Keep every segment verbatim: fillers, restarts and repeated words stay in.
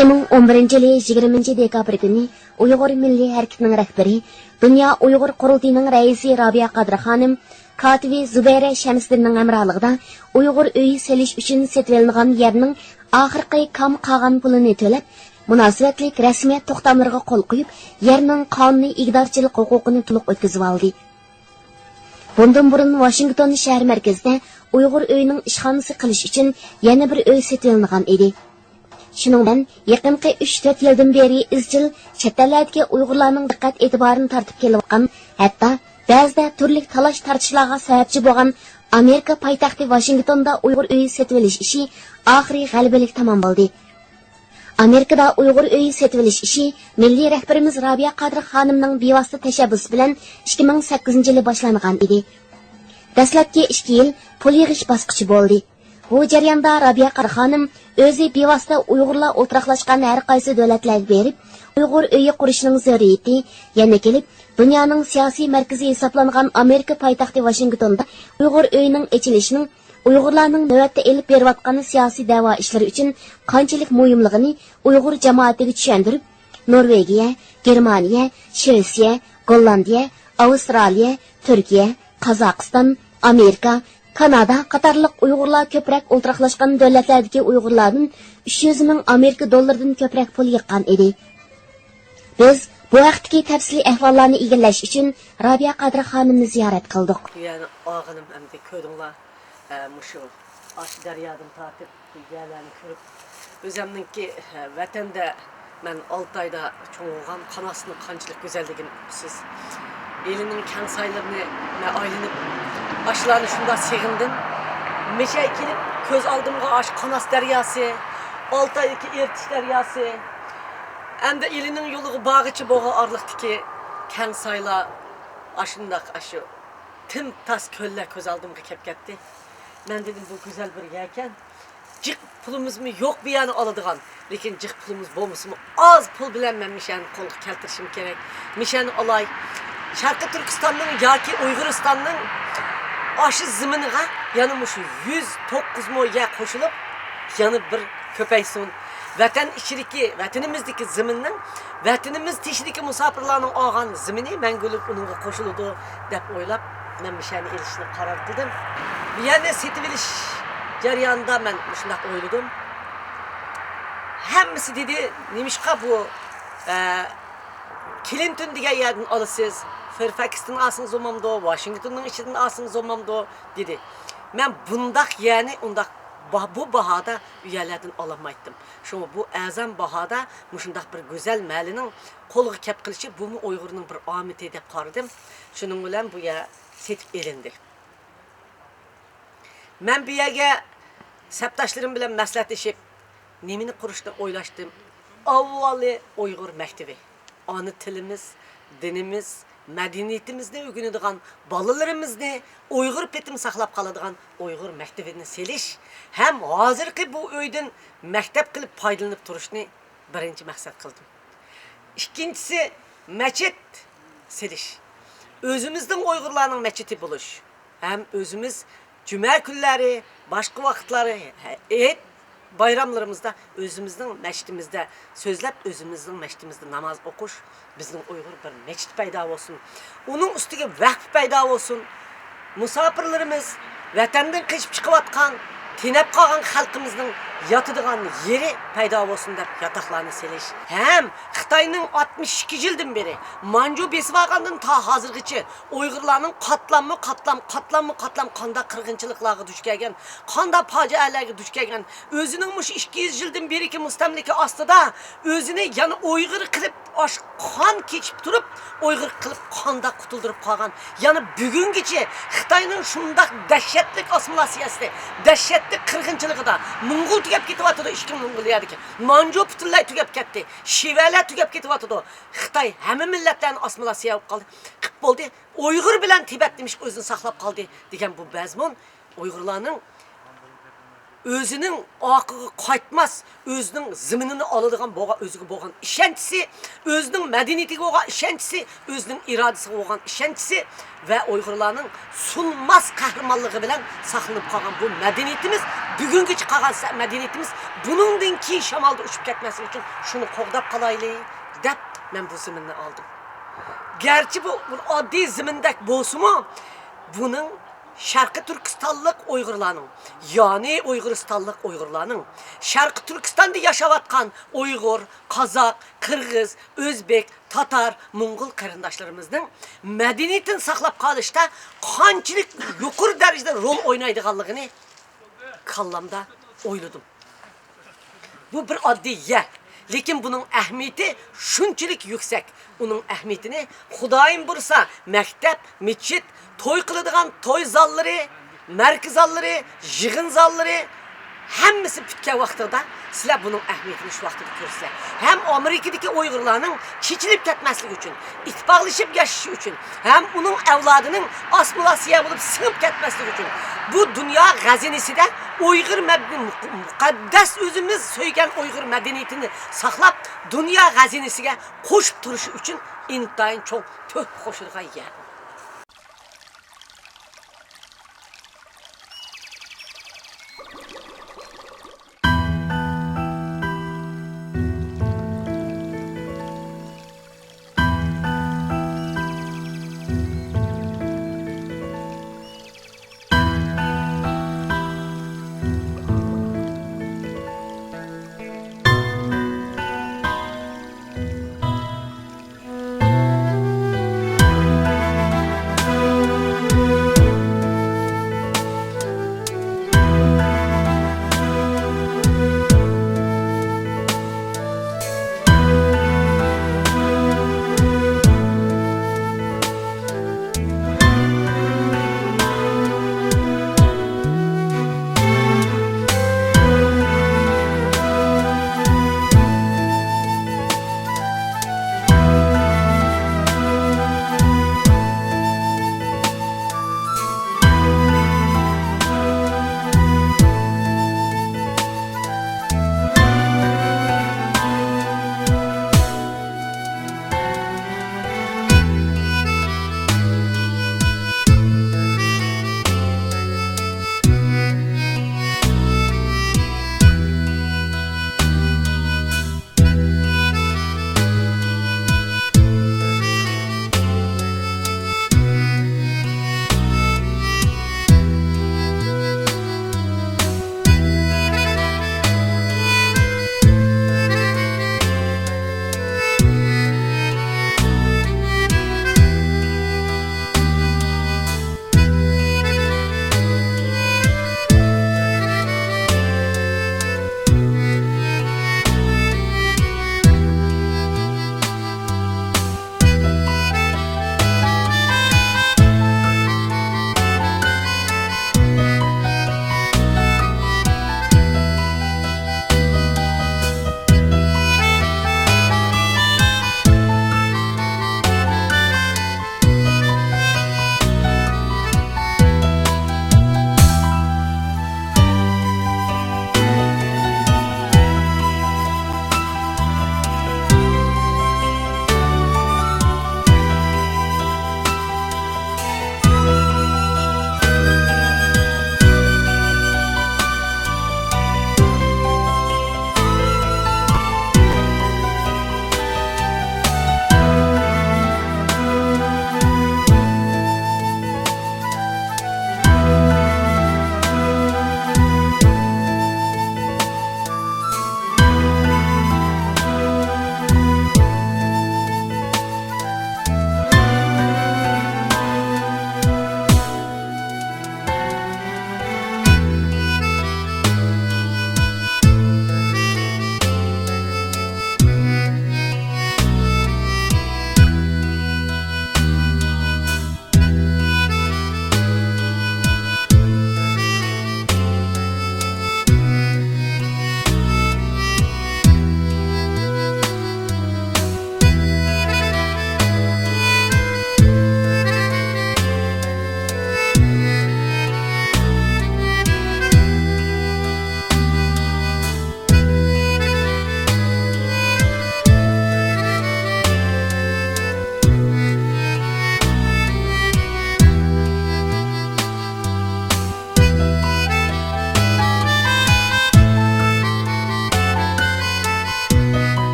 ئىككى مىڭ ئون بىرىنچى يىلى يىگىرمىنچى دېكابىر كۈنى ئۇيغۇر مىللىي ھەرىكىتىنىڭ رەھبىرى، دۇنيا ئۇيغۇر قۇرۇلتىيىنىڭ رەئىسى رابىيە قادىر خانىم، كاتىپى زۇبەيرە شەمسىدىننىڭ ھەمراھلىقىدا ئۇيغۇر ئۆيى سېلىش ئۈچۈن سېتىۋېلىنغان يەرنىڭ ئاخىرقى كام قالغان پۇلىنى تۆلەپ، مۇناسىۋەتلىك رەسمىيەت توختاملىرىغا قول قويۇپ، يەرنىڭ قانۇنىي ئىگىدارچىلىق ھوقۇقىنى تولۇق ئۆتكۈزۈۋالدى. بۇندىن بۇرۇن ۋاشىنگتون شەھەر مەركىزىدە ئۇيغۇر ئۆيىنىڭ ئىشخانىسى قىلىش ئۈچۈن يەنە بىر ئۆي سېتىۋېلىنغان ئىدى. شۇنىڭ بىلەن يېقىنقى ئۈچ تۆت يىلدىن بېرى ئىزچىل چەت ئەللەردىكى ئۇيغۇرلارنىڭ دىققەت ئېتىبارىنى تارتىپ كېلىۋاتقان، ھەتتا بەزىدە تۈرلۈك تالاش تارتىشلارغا سەۋەبچى بولغان ئامېرىكا پايتەختى ۋاشىنگتوندا ئۇيغۇر ئۆيى سېتىۋېلىش ئىشى ئاخىرى غەلىبىلىك تامام بولدى. ئامېرىكىدا ئۇيغۇر ئۆيى سېتىۋېلىش ئىشى مىللىي رەھبىرىمىز رابىيە قادىر خانىمنىڭ بىۋاسىتە تەشەببۇسى بىلەن ئىككى مىڭ سەككىزىنچى يىلى باشلانغان ئىدى. دەسلەپكى ئىككى يىل پۇل يىغىش باسقۇچى بولدى. بۇ جەرياندا رابىيە قادىر خانىم ئۆزى بىۋاسىتە ئۇيغۇرلار ئولتۇراقلاشقان ھەر قايسى دۆلەتلەرگە بېرىپ، ئۇيغۇر ئۆيى قۇرۇشنىڭ زۆرۈرىيىتى، يەنە كېلىپ، دۇنيانىڭ سىياسىي مەركىزى ھېسابلانغان ئامېرىكا پايتەختى ۋاشىنگتوندا ئۇيغۇر ئۆيىنىڭ ئېچىلىشىنىڭ ئۇيغۇرلارنىڭ نۆۋەتتە ئېلىپ بېرىۋاتقان سىياسىي دەۋا ئىشلىرى ئۈچۈن قانچىلىك مۇھىملىقىنى ئۇيغۇر جامائىتىگە چۈشەندۈرۈپ، نورۋېگىيە، گېرمانىيە، شىۋېتسىيە، گوللاندىيە، ئاۋسترالىيە، تۈركىيە، قازاقىستان، ئامېرىكا، كانادا قاتارلىق ئۇيغۇرلار كۆپرەك ئولتۇراقلاشقان دۆلەتلەردىكى ئۇيغۇرلاردىن ئۈچ يۈز مىڭ ئامېرىكا دوللىرىدىن كۆپرەك پۇل يىغقان ئىدى. بىز بۇ ھەقتىكى تەپسىلىي ئەھۋاللارنى ئىگىلەش ئۈچۈن رابىيە قادىر خانىمنى زىيارەت قىلدۇق. يەنى ئاغىنىم ئەمدى كۆردۈڭلار، ئە، مۇشۇ ئاشۇ دەريادىن تارتىپ بۇ يەرلەرنى كۆرۈپ، ئۆزەمنىڭكى، ئە، ۋەتەندە مەن ئالتە ئايدا چوڭ بولغان قاناسنىڭ قانچىلىك گۈزەللىكىنى ئۇقىسىز. ئىلىنىڭ كەڭ سايلىرىنى مەن ئايلىنىپ، ئاشۇلارنى شۇنداق سېغىندىم. مىشەي كېلىپ كۆز ئالدىمغا ئاشۇ قاناس دەرياسى، ئالتايدىكى ئېرتىش دەرياسى، ئەمدى ئىلىنىڭ يولىغا بارغىچە بولغان ئارىلىقتىكى كەڭ سايلار، ئاشۇنداق ئاشۇ تىم تاس كۆللەر كۆز ئالدىمغا كەپ كەتتى. مەن دېدىم، بۇ گۈزەل بىر يەركەن. جىق پۇلىمىزمۇ يوق بۇ يەرنى ئالىدىغان. لېكىن جىق پۇلىمىز بولمىسىمۇ، ئاز پۇل بىلەن مەن مىشەنى قولغا كەلتۈرۈشۈم كېرەك. مىشەنى ئالاي. شەرقىي تۈركىستاننىڭ ياكى ئۇيغۇرىستاننىڭ ئاشۇ زېمىنىغا يەنە مۇشۇ يۈز توققۇز مو يەر قوشۇلۇپ، يەنە بىر كۆپەيسۇن. ۋەتەن ئىچىدىكى، ۋەتىنىمىزدىكى زېمىننىڭ، ۋەتىنىمىز تېشىدىكى مۇساپىرلارنىڭ ئالغان زېمىنى مەڭگۈلۈك ئۇنىڭغا قوشۇلىدۇ، دەپ ئويلاپ، مەن مۇشۇ يەرنى ئېلىشنى قارار قىلدىم. بۇ يەرنى سېتىۋېلىش جەريانىدا مەن مۇشۇنداق ئويلىدىم. ھەممىسى دېدى، نېمىشقا بۇ، ئە، كلىنتون دېگەن يەردىن ئالىسىز، فېرفاكستىن ئالسىڭىز بولمامدۇ، ۋاشىنگتوننىڭ ئىچىدىن ئالسىڭىز بولمامدۇ، دېدى. مەن بۇنداق يەرنى ئۇنداق با-، بۇ باھادا ئۇ يەرلەردىن ئالالمايتتىم. شۇڭا بۇ ئەرزان باھادا مۇشۇنداق بىر گۈزەل مەھەللىنىڭ قولغا كەپ قېلىشى، بۇمۇ ئۇيغۇرنىڭ بىر ئامىتى دەپ قارىدىم. شۇنىڭ بىلەن بۇ يەر سېتىپ ئېلىندى. مەن بۇ يەرگە سەپداشلىرىم بىلەن مەسلىھەتلىشىپ، نېمىنى قۇرۇشنى ئويلاشتىم. ئاۋۋالى ئۇيغۇر مەكتىۋى. ئانا تىلىمىز، دىنىمىز، مەدەنىيىتىمىزنى ئۆگىنىدىغان، بالىلىرىمىزنى ئۇيغۇر پېتىم ساقلاپ قالىدىغان ئۇيغۇر مەكتىۋىنى سېلىش ھەم ھازىرقى بۇ ئۆيدىن مەكتەپ قىلىپ پايدىلىنىپ تۇرۇشنى بىرىنچى مەقسەت قىلدىم. ئىككىنچىسى، مەچىت سېلىش. ئۆزىمىزنىڭ ئۇيغۇرلارنىڭ مەچىتى بولۇش ھەم ئۆزىمىز جۈمە كۈنلەرى، باشقا ۋاقىتلارى، ھېيت بايراملىرىمىزدا ئۆزىمىزنىڭ مەچىتىمىزدە سۆزلەپ، ئۆزىمىزنىڭ مەچىتىمىزدە ناماز ئوقۇش، بىزنىڭ ئۇيغۇر بىر مەچىت پەيدا بولسۇن. ئۇنىڭ ئۈستىگە ۋەقىپ پەيدا بولسۇن. مۇساپىرلىرىمىز ۋەتەندىن قېچىپ چىقىۋاتقان، تېنەپ قالغان خەلقىمىزنىڭ ياتىدىغان يېرى پەيدا بولسۇن دەپ ياتاقلارنى سېلىش ھەم خىتاينىڭ ئاتمىش ئىككى يىلدىن بېرى مانجۇ بېسىۋالغاندىن تا ھازىرغىچە ئۇيغۇرلارنىڭ قاتلاممۇ قاتلام، قاتلاممۇ قاتلام قانداق قىرغىنچىلىقلارغا دۇچ كەلگەن، قانداق پاجىئەلەرگە دۇچ كەلگەن، ئۆزىنىڭ مۇشۇ ئىككى يۈز يىلدىن بېرىكى مۇستەملىكە ئاستىدا ئۆزىنى يەنە ئۇيغۇر قىلىپ، ئاش قان كېچىپ تۇرۇپ، ئۇيغۇر قىلىپ قانداق قۇتۇلدۇرۇپ قالغان، يەنە بۈگۈنگىچە خىتاينىڭ شۇنداق دەھشەتلىك ئاسسىمىلياتسىيەسى، دەھشەتلىك قىرغىنچىلىقىدا موڭغۇل تۈگەپ كېتىۋاتىدۇ، ئىچكى موڭغۇلىيەدىكى مانجۇ پۈتۈنلەي تۈگەپ كەتتى، شىۋەلەر تۈگەپ كېتىۋاتىدۇ. خىتاي ھەممە مىللەتلەرنى ئاسسىمىلياتسىيە قىلىپ بولدى. ئۇيغۇر بىلەن تىبەت نېمىشقا ئۆزىنى ساقلاپ قالدى دېگەن بۇ مەزمۇن ئۇيغۇرلارنىڭ ئۆزىنىڭ ئارقىغا قايتماس، ئۆزىنىڭ زېمىنىنى ئالىدىغان بولغان، ئۆزىگە بولغان ئىشەنچىسى، ئۆزىنىڭ مەدەنىيىتىگە بولغان ئىشەنچىسى، ئۆزىنىڭ ئىرادىسىگە بولغان ئىشەنچىسى ۋە ئۇيغۇرلارنىڭ سۇنماس قەھرىمانلىقى بىلەن ساقلىنىپ قالغان بۇ مەدەنىيىتىمىز، بۈگۈنگىچە قالغان سە-، مەدەنىيىتىمىز بۇنىڭدىن كېيىن شامالدا ئۇچۇپ كەتمەسلىكى ئۈچۈن شۇنى قوغداپ قالايلى، دەپ مەن بۇ زېمىننى ئالدىم. گەرچە بۇ بىر ئاددىي زېمىندەك بولسىمۇ، بۇنىڭ شەرقىي تۈركىستانلىق ئۇيغۇرلارنىڭ، يەنى ئۇيغۇرىستانلىق ئۇيغۇرلارنىڭ، شەرقىي تۈركىستاندا ياشاۋاتقان ئۇيغۇر، قازاق، قىرغىز، ئۆزبېك، تاتار، موڭغۇل قېرىنداشلىرىمىزنىڭ مەدەنىيىتىنى ساقلاپ قالىشتا قانچىلىك يۇقىرى دەرىجىدە رول ئوينايدىغانلىقىنى كاللامدا ئويلىدىم. بۇ بىر ئاددىي يەر، لېكىن بۇنىڭ ئەھمىيىتى شۇنچىلىك يۈكسەك. ئۇنىڭ ئەھمىيىتىنى خۇدايىم بۇيرۇسا، مەكتەپ، مەسچىت، توي قىلىدىغان توي زاللىرى، مەرىكە زاللىرى، يىغىن زاللىرى، ھەممىسى پۈتكەن ۋاقتىدا سىلەر بۇنىڭ ئەھمىيىتىنى شۇ ۋاقتىدا كۆرىسىلەر. ھەم ئامېرىكىدىكى ئۇيغۇرلارنىڭ چېچىلىپ كەتمەسلىكى ئۈچۈن، ئىتتىپاقلىشىپ ياشىشى ئۈچۈن، ھەم ئۇنىڭ ئەۋلادىنىڭ ئاسسىمىلياتسىيە بولۇپ سىڭىپ كەتمەسلىكى ئۈچۈن، بۇ دۇنيا خەزىنىسىدە ئۇيغۇر مەد-، مۇقەددەس ئۆزىمىز سۆيگەن ئۇيغۇر مەدەنىيىتىنى ساقلاپ، دۇنيا خەزىنىسىگە قوشۇپ تۇرۇشى ئۈچۈن ئىنتايىن چوڭ تۆھپە قوشىدىغان يەر.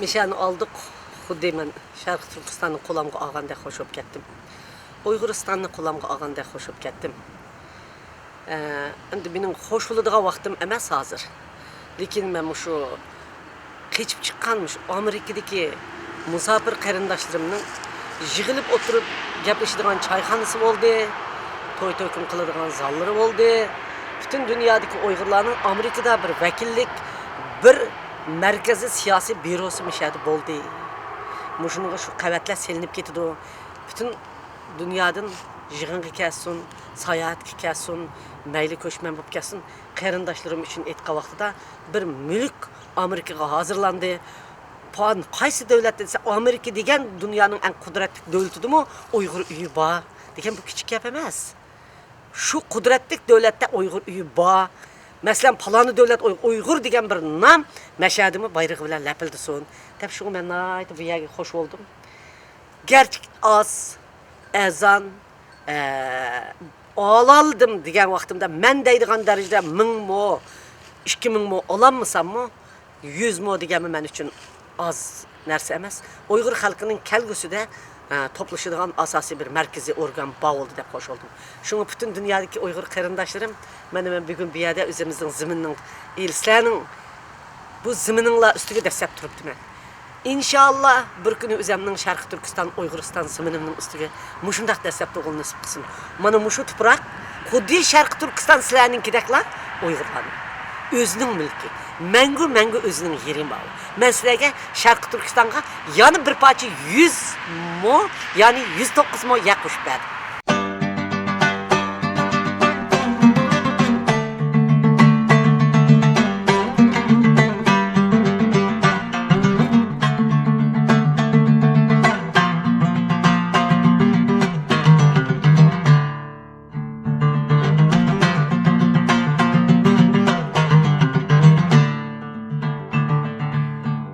مىشەنى ئالدۇق، خۇددى مەن شەرقىي تۈركىستاننى قولۇمغا ئالغاندەك خوش بولۇپ كەتتىم. ئۇيغۇرىستاننى قولۇمغا ئالغاندەك خوش بولۇپ كەتتىم. ئە، ئەمدى مېنىڭ خوش بولىدىغان ۋاقتىم ئەمەس ھازىر. لېكىن مەن مۇشۇ قېچىپ چىققان مۇشۇ ئامېرىكىدىكى مۇساپىر قېرىنداشلىرىمنىڭ يىغىلىپ ئولتۇرۇپ گەپلىشىدىغان چايخانىسى بولدى، توي-تۆكۈن قىلىدىغان زاللىرى بولدى. پۈتۈن دۇنيادىكى ئۇيغۇرلارنىڭ ئامېرىكىدا بىر ۋەكىللىك، بىر مەركىزىي سىياسىي بيۇروسى مۇشۇ يەردە بولدى. مۇشۇنىڭغا شۇ قەۋەتلەر سېلىنىپ كېتىدۇ. پۈتۈن دۇنيادىن يىغىنغا كەلسۇن، ساياھەتكە كەلسۇن، مەيلى كۆچمەن بولۇپ كەلسۇن، قېرىنداشلىرىم ئۈچۈن ئېيتقان ۋاقتىدا بىر مۈلۈك ئامېرىكىغا ھازىرلاندى. پان-، قايسى دۆلەتتە دېسە، ئامېرىكا دېگەن دۇنيانىڭ ئەڭ قۇدرەتلىك دۆلىتىدىمۇ ئۇيغۇر ئۆيى بار دېگەن بۇ كىچىك گەپ ئەمەس. شۇ قۇدرەتلىك دۆلەتتە ئۇيغۇر ئۆيى بار. مەسىلەن، پالانى دۆلەت ئۇي-، ئۇيغۇر دېگەن بىر نام مەشەدىمۇ بايرىقى بىلەن لەپىلدىسۇن دەپ، شۇڭا مەن ناھايىتى بۇ يەرگە خوش بولدۇم. گەرچە ئاز، ئەزان، ئە، ئالالدىم دېگەن ۋاقتىمدا مەن دەيدىغان دەرىجىدە مىڭمۇ، ئىككى مىڭمۇ ئالالمىساممۇ، يۈز مو دېگەنمۇ مەن ئۈچۈن ئاز نەرسە ئەمەس. ئۇيغۇر خەلقىنىڭ كەلگۈسىدە، ئە، توپلىشىدىغان ئاساسىي بىر مەركىزىي ئورگان بار بولدى دەپ خوش بولدۇم. شۇڭا پۈتۈن دۇنيادىكى ئۇيغۇر قېرىنداشلىرىم، مانا مەن بۈگۈن بۇ يەردە ئۆزىمىزنىڭ زېمىنىنىڭ ئېلى، سىلەرنىڭ بۇ زېمىنىڭلار ئۈستىگە دەسسەپ تۇرۇپتىمەن. ئىنشاللا بىر كۈنى ئۆزەمنىڭ شەرقىي تۈركىستان، ئۇيغۇرىستان زېمىنىمنىڭ ئۈستىگە مۇشۇنداق دەسسەپ تۇرغىلى نېسىپ قىلسۇن. مانا مۇشۇ تۇپراق خۇددى شەرقىي تۈركىستان سىلەرنىڭكىدەكلا ئۇيغۇرلارنىڭ ئۆزىنىڭ مۈلكى. مەڭگۈ، مەڭگۈ ئۆزىنىڭ يېرى ماۋۇ. مەن سىلەرگە شەرقىي تۈركىستانغا يەنە بىر پارچە يۈز مو، يەنى يۈز توققۇز مو يەر قوشۇپ بەردىم.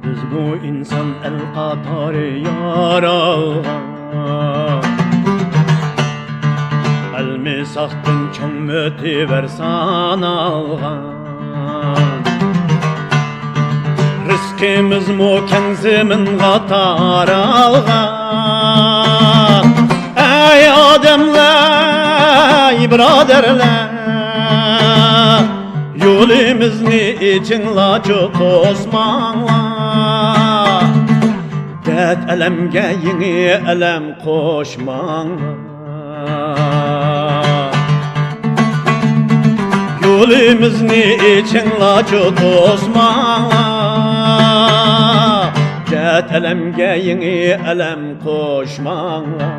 بىزمۇ ئىنسان ئەل قاتارى يارالغان، ئەلمىساقتىن چوڭ مۆتىۋەر سانالغان. رىزقىمىزمۇ كەڭ زېمىنغا تارالغان. ئەي ئادەملەر، بۇرادەرلەر، يولىمىزنى ئېچىڭلارچۇ توسماڭلار. دەرد ئەلەمگە يېڭى ئەلەم قوشماڭلار. يولىمىزنى ئېچىڭلارچۇ توسماڭلار. دەرد ئەلەمگە يېڭى ئەلەم قوشماڭلار.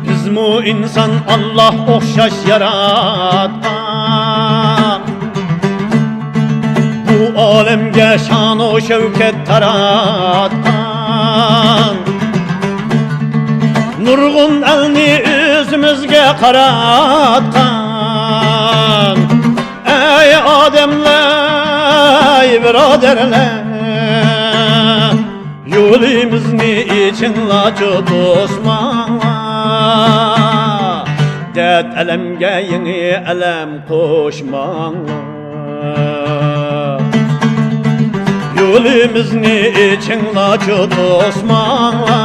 بىزمۇ ئىنسان ئاللاھ ئوخشاش ياراتقان، بۇ ئالەمگە شانۇ شەۋكەت تاراتقان، نۇرغۇن ئەلنى ئۆزىمىزگە قاراتقان. ئەي ئادەملەر، بۇرادەرلەر، يولىمىزنى ئېچىڭلارچۇ توسماڭلار. دەرد ئەلەمگە يېڭى ئەلەم قوشماڭلار. يولىمىزنى ئېچىڭلارچۇ توسماڭلار.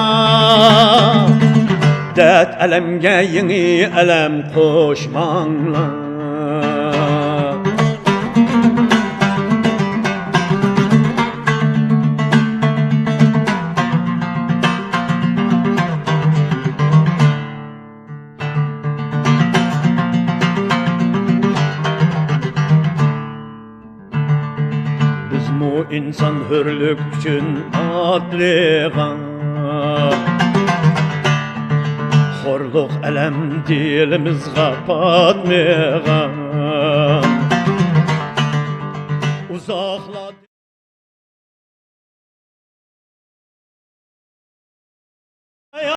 دەرد ئەلەمگە يېڭى ئەلەم قوشماڭلار. بىزمۇ ئىنسان ھۆرلۈك ئۈچۈن ئاتلىغان، خورلۇق ئەلەم دىلىمىزغا پاتمىغان. ئۇزاقلار